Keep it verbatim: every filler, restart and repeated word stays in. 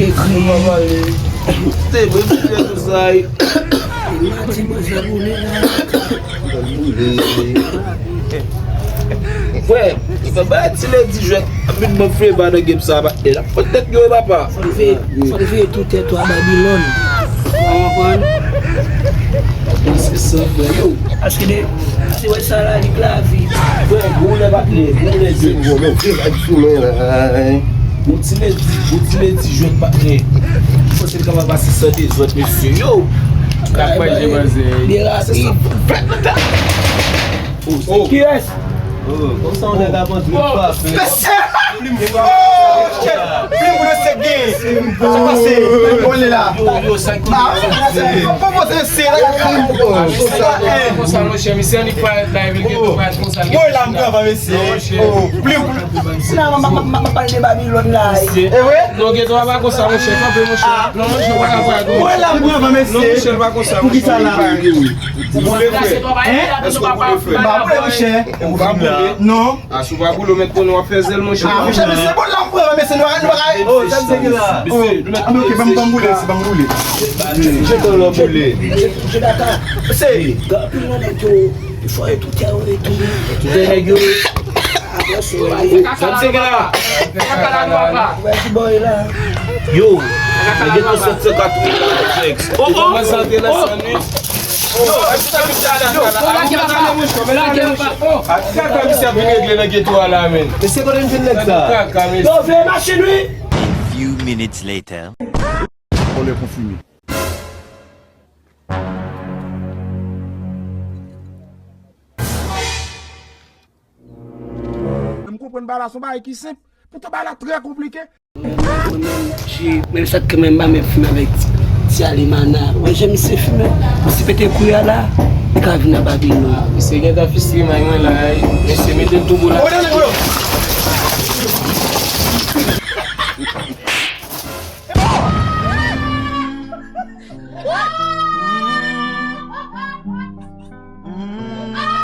Ekri. Te mwen ki fè tout sa, wi. Matin, mwen fè boule la. Frè, fè bay ti ledi jwèt. Anpil mwen fè ba nan game sa, pa. E la fòt tèt yo, e papa. Fò n veye, fò n veye tou tèt ou a Babilòn. Ou konprann? Se sa, frè, yo. Paske de, se wè sa la, li lavi. Frè, boule, pa tnè, boule, se bon, men, se la, sou men la. Bon ti ledi, bon ti ledi jwèt patnè. Fò se l kapab pase san dezòd, mesye. Yo! K ap manje manzè. Li rapi. Oh, oh. Kiyès? Oh, konsa w nèg ap antre pa fè. Plim pou nou se gen. Sa pase. Bon, li la. Yo, yo, sa ki pase? Bon, bon, se, se la. Konsa, monchè, misye annik parèt la, epi l gentan parèt konsa. Bon, la, m pran pa, mesye. Oh, plim pou nou. Nan, m, m, m, m pale de Babilòn la. E vre? Non, gen dwa pa konsa, monchè. Kanpe, monchè. Non, monchè, w pa ka fè atou. Mwen la, mwen avan, mesye. Non, monchè, l pa konsa, monchè. Poukisa la? Ou boule, frè? Hein? Èske ou boule, frè? M pa boule, monchè. Ou pa boule? Non. A, si w pa boule, ou mèt konnen w ap fè zèl, monchè. Ah, monchè, mesye, bon, la, mwen avan, mesye, nou pa, nou pa ka. Oh, sa m te gen la. Mesye, nou mèt. Ah, ok, ban m, ban m boule, si ban m boule. Je te love boule. Je, je dakò. Se. Gen anpil nan nèg yo. Fò yo tout yo retounen. Tout nèg yo. Sa m se gen la. Wè ki bò e la. Yo, nèg yo sot se katouch. Oh, oh, oh. Kòmanse antre nan sandwich. Yo, a ki sa misye ap vin regle nan geto a la, menm? Mesye, kote n jwenn nèg sa? Yo, veye machin, wi. Few minutes later. Vòlè konfime. M konprann bagay la, se yon bagay ki senp. Poutan bagay la trè konplike. Mwen menm, je, menm sa k menm ba men fime avèk ti, ti Alimana. Wè, jan misye fime, misye pete kouya la, li ka vin nan Babilòn. Misye gentan fistre may mwen la, mesye mete l tou bou la.